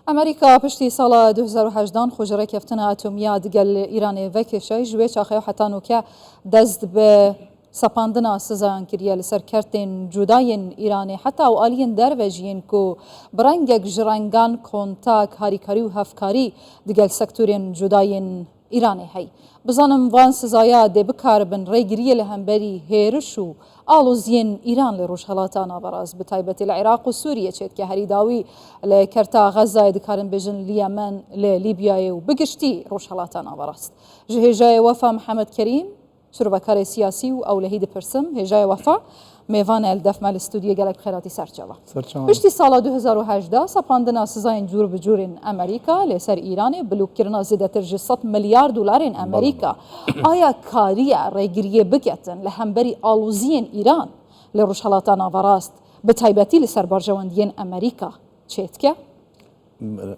ئەمریکا پشتی ساڵا 2018 خو ji rêkeftina atomiya digel Îranê vekêşay ji wê çaxê heta nûke dest bi sepandina sizayan kiriye li ser kertên cuda yên Îranê heta û aliyên derve jî yên ku bi rengek ji rengan kontak, harîkarî û hevkarî digel sektorên cuda yên Îranê hey. Bizanim van sizaya dê bikaribin rêgiriyê li hemberî hêriş û aloziyên Îran li Rojhilata Naverast bi taybetî li Iraq û Sûriyê çêdike herî dawî li kerta Xezzayê dikarin bêjin li Yemen, li Lîbyayê û bi giştî Rojhilata Naverast. Ji hêjayê Wefa Mihemed Kerîm, Şirovekarê siyasî û ewlehî dipirsim, hêjayê Wefa, mêvan e li def me li stûdyoyê gelek bi xêr hatî serçava. Piştî sala 2018 sepandina sizayên cûr bi cûr ên Amerîka li ser Îranê bilûkkirina zêdetir ji 100 milyar dolarên Amerîka aya kariye rêgiriyê biketin li hemberî aloziyên Îran li Rojhilata Naverast bi taybetî li ser berjewendiyên Amerîka çêdike?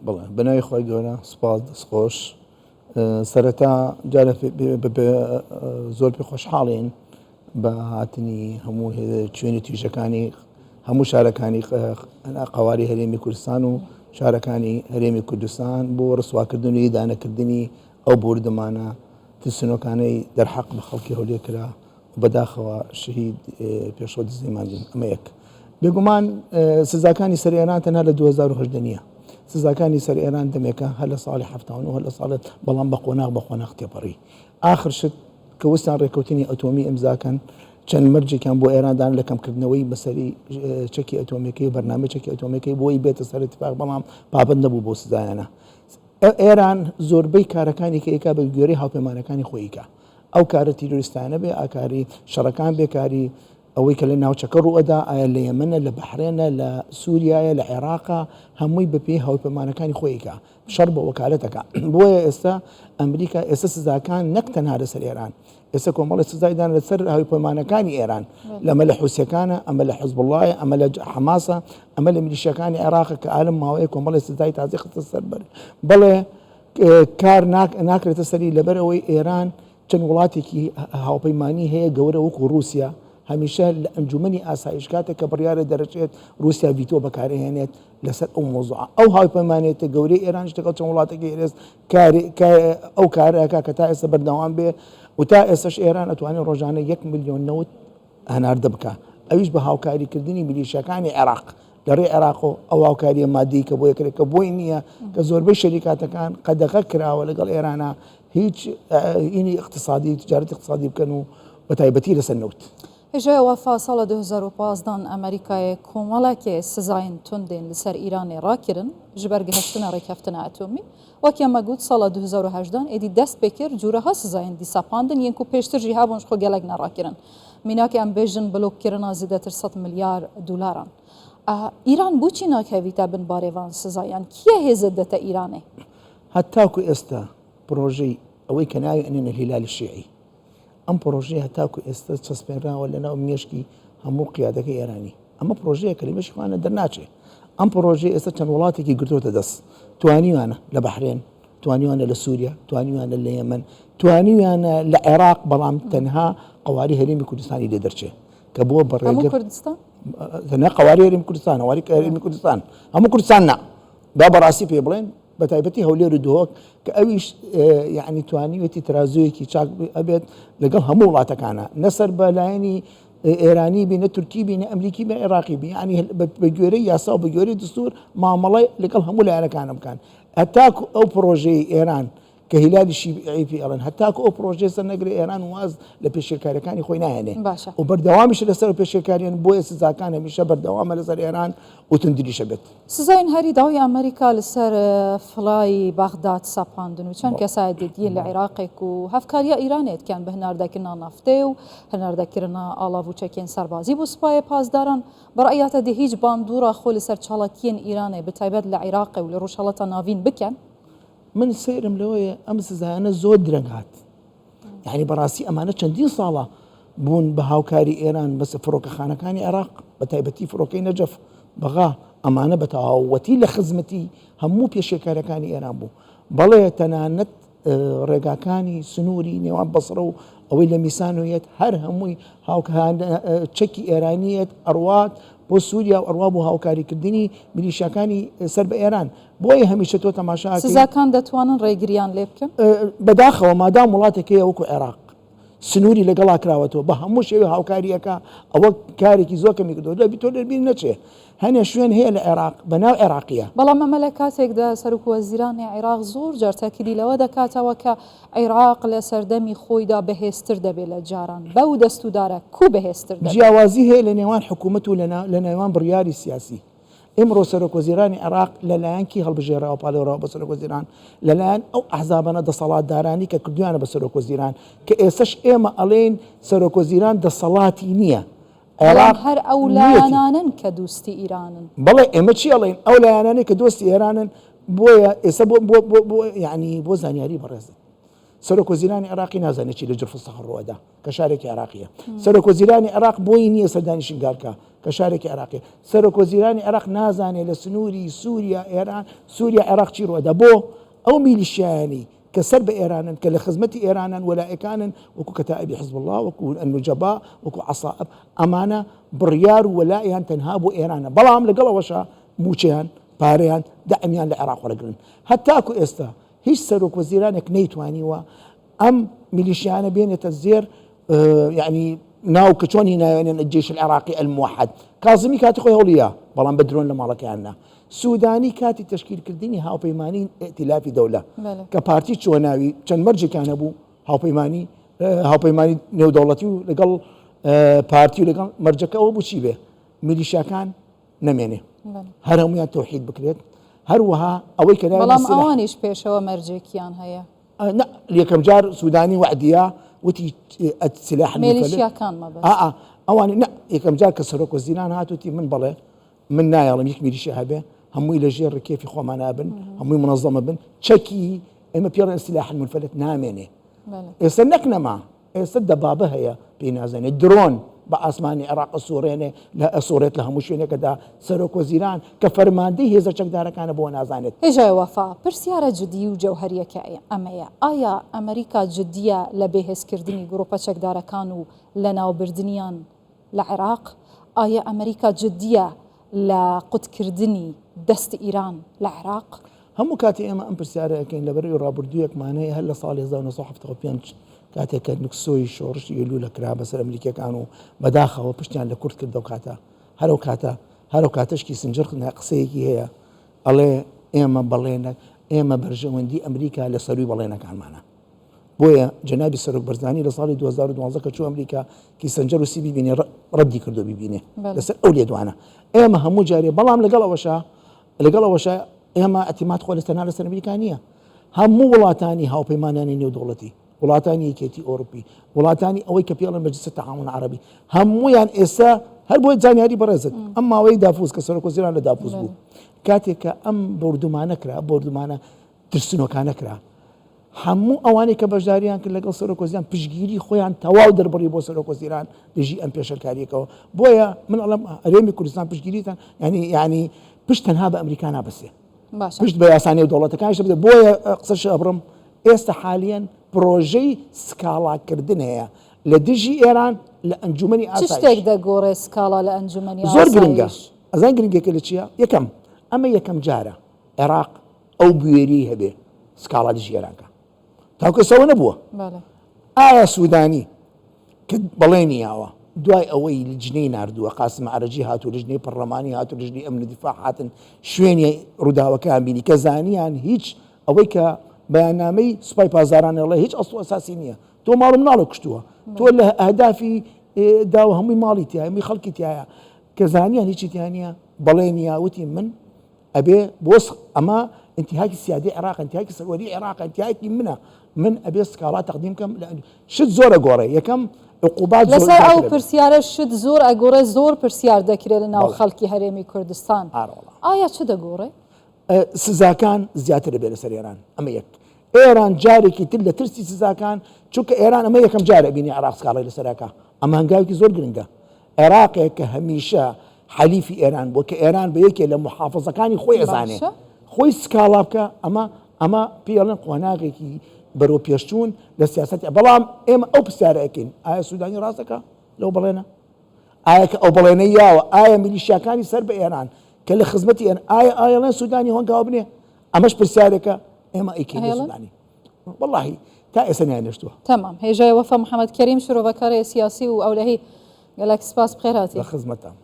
بەڵێ بەناوی خوای گەورە سوپاس دەستخۆش سەرەتا جارە زۆر پێ خۆشحاڵین بە هاتنی هەموو چوێنی تویژەکانی هەموو شارەکانی قواری هەرێمی کوردستان و شارەکانی هەرێمی کوردستان بۆ ڕسواکردن و ئیدانەکردنی ئەو بوردمانە ترسنۆکانەی دەرحەق بە خەڵکی هەولێر کرا بەداخەوە شەهید پێشڕەو دزەیمان دین ئەمە یەک. بێگومان سزاکانی سەر ئێران تەنها لە 2018 نییە سزاکانی سەر ئێران دەمێکە هەر لە ساڵی 79 هەر لە ساڵێت بەڵام بە قۆناغ بە قۆناغ تێپەڕی ئاخر شت کە وستان ڕێککەوتنی ئەتۆمی ئیمزاکەن چەند مەرجێکیان بۆ ئێران دان لە کەمکردنەوەی بەسەری چەکی ئەتۆمیەکەی و بەرنامەی چەکی ئەتۆمیەکەی بۆی بێتە سەر اتفاق بەڵام پابند نەبوو بۆ سزایانە ئێران زۆربەی کارەکانی کە ئێکا بە گوێرەی هاوپەیمانەکانی خۆیکە ئەو کارە تیرۆریستانە بێ ئاکاری شەڕەکان بێ کاری ئەوەی کە لە ناوچەکە ڕووئەدا ئایا لە یەمەنە لە بەحرێنە لە سووریایە لە عێراقا هەمووی بەپێی هاوپەیمانەکانی خۆیکە شەڕ بە وەکالەتەکە بۆیە ئێستا ئەمریکا ئێستا سزاکان نەک تەنها لەسەر ئێران ئێستا کۆمەڵی سزایدان لەسەر هاوپەیمانەکانی ئێران لەمە لە حوسەکانە ئەمە لە حزبوڵایە ئەمە لە حەماسە ئەمە لە میلیشیاکانی عێراق کە ئالم ماوەیە کۆمەڵی سزای تازی خستە سەر بەر بەڵێ کار ناکرێتە سەری لەبەر ئەوەی ئێران چەند وڵاتێکی هاوپەیمانی هەیە گەورە وەکو رووسیا هەمیشە لە ئەنجومەنی ئاسایش کاتێک کە بڕیارە دەرەچێت رووسیا ڤیتۆ بەکارهێنێت لەسەر ئەو مۆزوعە ئەو هاوپەیمانێتە گەورەی ئێرانیش لەگەڵ چەند وڵاتێکی هێرێز ئەو کارەکە کە تا ئێستا بەردەوام بێ و تا ئێستش ئێران ئەتوانێت ڕۆژانە یەک ملیۆن نەوت هەناردە بکا ئەویش بە هاوکاری کردنی میلیشیاکانی عێراق لە ڕێی عێراق و ئەو هاوکاریە مادی کە بۆ یەکرێت کە بۆی نییە کە زۆربەی شەریکاتەکان قەدەغە کراوە لەگەڵ ئێرانە هیچ ئینی اقتصادی تجارەتی اقتصادی بکەن و بە تایبەتی لەسەر نەوت. هێژای وەفا ساڵ 2015 ئەمریکایê komelekê sizayên tundên li ser Îranê rakirin ji ber gihiştina rêkeftina atomî. Wek ya me got sala 2018 êdî dest pê kir cûreha sizayên dîsa pandin yên ku pêştir jî hebûn ji xwe gelek nerakirin. Mînak em bêjin blokkirina zêdetir 100 milyar dolaran. Îran boçî nakevîte bin barê van sizayan? Kî ye hêzê didete Îranê? هەتاکو ئێستا پرۆژەی ئەوەی کە ناوی ئەنێن الهلال الشیعی ئەم پرۆژەیە هەتاکو ئێستا چەسپێنراوە لەناو مێشکی هەموو قیادەکەی ئێرانی. ئەمە پرۆژەیە کە لە مێشکی خۆیانە دەرناچێ. ئەم پرۆژەیە ئێستا چەند وڵاتێکی گرتووەتە دەست. توانیویانە لە بەحرێن، توانیویانە لە سووریا، توانیویانە لە یەمەن، توانیویانە لە عێراق، بەڵام تەنها قەواری هەرێمی کوردستانی لێ دەرچێ کە بووە بە ڕێگر. هەموو کوردستان؟ تەنها قەواری هەرێمی کوردستان، قەواری هەرێمی کوردستان، هەموو کوردستان نا. با بەڕاستی پێ بڵێن بە تایبەتی هەولێر و دهۆک کە ئەویش یعنی توانیوێتی ترازوویەکی چاک ئەبێت لەگەڵ هەموو وڵاتەکانە نەسەر بە لایەنی ئێرانی بی نە تورکی بی نە ئەمریکی بە عێراقی بی یعنی بە گوێرەی یاسا و بە گوێرەی دستور مامەڵە لەگەڵ هەموو لایەنەکانە بکەن هەتاکو ئەو پرۆژەی ئێران کە هیلالی شیعی پێ ئەڵێن هەتاکو ئەو پرۆژەیە سەر نەگرێ ئێران واز لە پێشێلکاریەکانی خۆی ناهێنێ باشە و بەردەوامیشە لەسەر ئەو پێشێلکاریان بۆیە سزاکان هەمیشە بەردەوامە لەسەر ئێران و توندتریشە بێت. سزایên herî dawî Amerîka li ser Fly Bexdad sepandin û çend kesayetiyên li Iraqê ku hevkariya Îranê dikin bi hinardekirina naftê û hinardekirina alav û çekên serbazî bo Spayê Pasdaran bi raya te dê hîç bandora xwe li ser çalakiyên Îranê bi taybet li Iraqê û li Rojhilata Navîn bikin? من سەیرم لەوەیە ئەم سزایانە زۆر درەنگ هات یعنی بەڕاستی ئەمانە چەندین ساڵە بوون بە هاوکاری ئێران بەس فڕۆکەخانەکانی عێراق بە تایبەتی فڕۆکەی نەجەف بەغا ئەمانە بە تەواوەتی لە خزمەتی هەموو پێشێکارەکانی ئێران بوو بەڵێ تەنانەت ڕێگاکانی سنووری نێوان بەسڕە و ئەوەی لە میسانویەت هەر هەمووی هاوکان چەکی ئێرانیەت ئەڕوات. بۆ سووریا و ئەڕوا بۆ هاوکاریکردنی میلیشیاکانی سەر بە ئێران. بۆیە هەمیشە تۆ تەماشا ئەکەی. سزاکان دەتوانن ڕێگریان لێ بکەن؟ بەداخەوە مادام وڵاتێک هەیە وەکو عێراق سنووری لەگەڵا کراوەتەوە بە هەموو شێوەی هاوکاری ئەکا ئەوە کارێکی زۆر کەمی کردووە لە تۆ لەبیر نەچێ هەنێ شوێن هەیە لە عێراق بە ناو عێراقیە. بەڵام ئەمە لە کاتێکدا سەرۆک وەزیرانی عێراق زۆر جار تاکیدی لەوە دەکاتەوە کە عێراق لە سەردەمی خۆیدا بەهێزتر دەبێت لە جاران، بەو دەست و دارە کوو بەهێزتر دەبێت؟ جیاوازی هەیە لە نێوان حکوومەت و لە نێوان بڕیاری سیاسی. ئیمڕۆ سەرۆکوەزیرانی عێراق لەلایەن کی هەڵبژێراوە پاڵێوراوە بە سەرۆکوەزیران؟ لەلایەن ئەو ئەحزابانە دەسەڵاتدارانی کە کردویانە بە سەرۆکوەزیران کە ئێستەش ئێمە ئەڵێین سەرۆکوەزیران دەسەڵاتی نییە بەڵام هەر ئەو لایەنانەن کە دوستی ئیرانن. بەڵێ ئێمە چی ئەڵێین ئەو لایەنانەی کە دۆستی ئێرانن بۆیە ئێستا بۆ بۆ بۆ بۆ یعنی بۆ زانیاری بەڕێزت سەرۆک وەزیرانی عێراقی نازانێت چی لە جرف الصخر ڕووەدا کە شارێکی عێراقیە سەرۆک وەزیرانی عێراق بۆی نییە سەردانی شنگال بکا کە شارێکی عێراقیە سەرۆک وەزیرانی عێراق نازانێت لە سنووری سووریا ئێران سووریا عێراق چی ڕووەدا بۆ ئەو میلیشیایانی کە سەر بە ئێرانن کە لە خزمەتی ئێرانن وەلائەکانن وەکو کەتائبی حزب الله وەکو النجبا وەکو عەسائب ئەمانە بڕیار و وەلائیان تەنها بۆ ئێرانە بەڵام لەگەڵ ئەوەشا مووچەیان پارەیان دەعمیان لە عێراق وەرەگرن هەتاکو ئێستا هیچ سەرۆک وەزیرانێک نەیتوانیوە ئەم میلیشیانە بێنێتە زێر یعنی ناو کە چۆن هینایانێن الجيش العراقي الموحد کازمی کاتی خۆی هەوڵیە بەڵام بە درۆن لە ماڵەکەیان نا سودانی کاتی تەشکیلکردنی هاوپەیمانی ئیتلافی دەولە کە پارتی چووە ناوی چەند مەرجێکیان هەبوو هاوپەیمانی هاوپەیمانی نێودەوڵەتی و لەگەڵ پارتی و لەگەڵ مەرجەکە ئەوە بوو چی بێ میلیشیاکان نەمێنێ هەر هەمویان تەوحید بکرێت هەروەها ئەوەی کە بەڵام ئەوانیش پێشەوە مەرجێکیان هەیە نا یەکەم جار سودانی وەعدیا وتی سلاح میلیشیاکان مەبەست ئەوان نا یەکەم جار کە سەرۆک وەزیران هات وتی من بەڵێ من نایەڵم یەک میلیشیا هەبێ هەمووی لە ژێر ڕکێفی خۆمانە بن هەمووی منەظەمە بن چەکی ئێمە پێڵێن سلاح المنفلت نامێنێ ئێستا نەک نەما ئێستا دەبابە هەیە پێی نازانێت درۆن بە ئاسمانی عێراق ئەسوڕێنێ لە ئەسوڕێت لە هەموو شوێنێکەدا سەرۆک وەزیران کە فەرماندەی هێزە چەکدارەکانە بۆ نازانێت. هێژای وەفا، پرسیارە جدیی و جەوهەرییەکە ئەمەیە، ئایا ئەمریکا جدییە لە بێهێزکردنی گروپە چەکدارەکان و لەناوبردنیان لە عێراق؟ ئایا ئەمریکا جدییە لە قوتکردنی دەست ئیران لە عێراق؟ هەموو کاتێ ئێمە ئەم پرسیارە ئەکەین لەبەرئەوەی ڕابردوویەکمان هەیە هەر لە ساڵی 1975 کاتێک کە نکسۆی شۆڕشی ئەیلوولە کرا بەسەر ئەمریکیەکان و بەداخەوە پشتیان لە کورد کرد ئەو کاتە هەر ئەو کاتە هەر ئەو کاتەش کیسنجەر قسەیەکی هەیە ئەڵێ ئێمە بەڵێنە ئێمە بەرژەوەندی ئەمریکا لە سەروی بەڵێنەکانمانە بۆیە جەنابی سەرۆک بەرزانی لە ساڵی 2012 کە چوو ئەمریکا کیسنجەر و سی بیبینێ ڕەدی کردو بیبینێ لەسەر ئەو لێدوانە ئێمە هەموو جارێ بەڵام لەگەڵ ئەوەشا لەگەڵ ئەوەشا ئێمە ئەتیمات خۆ لەسەر لەسەر ئەمریکا نییە هەموو وڵاتانی هاوپەیمانانی نێودەوڵەتی وڵاتانی یەکێتی ئەوروپی وڵاتانی ئەوەی کە پێڵن مەجلس تعاون عربی هەمویان ئێستا هەر بۆی زانیاری بەڕێزت ئەم ماوەی دافوس کە سەرۆک وەزیران لە دافوس بوو کاتێک کە ئەم بۆردومانە کرا بۆردومانە ترسنۆکانە کرا هەموو ئەوانەی کە بەشداریان کرد لەگەڵ سەرۆک وەزیران پشتگیری خۆیان تەواو دەربڕی بۆ سەرۆک وەزیران دژی ئەم پێشەلکاریەکەوە بۆیە من ئەڵێم هەرێمی کوردستان پشتگیریتان ینی ینی پشت تەنها بە ئەمریکا نابەسێ پشت بە یاسا نێودەوڵەتەکانیش دەبێت بۆیە قسەش ئەبڕم ئێستا حالیەن پرۆژەی سکاڵاکردن هەیە لە دژی ئێران لە ئەنجومەنی چ شتێک دەگۆڕێ سکاڵا لە ئەنجومەنی زۆر گرنگە ئەزان گرنگەکە لە چییە یەکەم ئەمە یەکەم جارە عێراق ئەو بوێریەی هەبێ سکاڵا دژی ئێران کا تاکو ئێستا نەبووە ئایا سوودانی کە بەڵێنی یاوە دوای ئەوەی لجنەی نردووە قاسم عرەجی هاتوو لجنەی پەرلەمانی هاتوو لجنەی ئەمن دیفاع هاتن شوێنی ڕووداوەکان بینی کە زانیان هیچ ئەوەی کە بەیاننامەی سوپای پاسداران ئەڵێ هیچ ئەسڵ و ئەساسی نییە تۆ ماڵ و مناڵە کوشتووە تۆ لە ئەهدافی داوە هەمووی ماڵی تایە هەمووی خەڵکی تایە کە زانیان هیچی تیانە بەڵێنی یاوتی من ئەبێ بۆ ئەمە ئینتیهاکی سیادی عێراق ئینتیهاکی سەروەری عێراق ئینتیهاکی منە من ئەبێ سکاڵا تەقدیم کەم شت زۆر ئەگۆڕێ یەکەم عقوبات زۆر لەسەر ئەو پرسیارە شت زۆر ئەگۆڕێ زۆر پرسیار دەکرێت لە ناو خەڵکی هەرێمی کوردستان ئایا چ دەگۆڕێ؟ سزاکان زیاتر دەبێت لەسەر ئێران ئەمە یەک ئێران جارێکی تر لە ترسی سزاکان چونکە ئێران ئەمە یەکەم جارە بینی عێراق سکاڵای لەسەرەکە ئەمە هەنگاوێکی زۆر گرنگە عێراقێک کە هەمیشە حەلیفی ئێران بووە کە ئێران بە یەکێ لە موحافزەکانی خۆی ئەزانێ خۆی سکاڵا بکە ئەمە ئەمە پێی ئەڵێن قۆناغێکی بەرەو پێشچوون لە سیاسەتی بەڵام ئێمە ئەو پرسیارە ئەکەین ئایا سوودانی ڕاستەکە لەو بەڵێنە؟ ئایا کە ئەو بەڵێنەی یاوە ئایا میلیشیاکانی سەر بە ئێران کە لە خزمەتی ئێران ئایا ئایڵێن سوودانی هۆنگاو بنێ؟ ئەمەش پرسیارێکە ئێمە ئەیکەین لە سوودانی. وەڵاهی تا ئێستا نەیانێشتووە. تەمام. هێژای وەفا محەمەد کەریم شرۆڤەکارێ سیاسی و ئەولەهی گەلەک سپاس بخێر هاتی. لە خزمەتتان.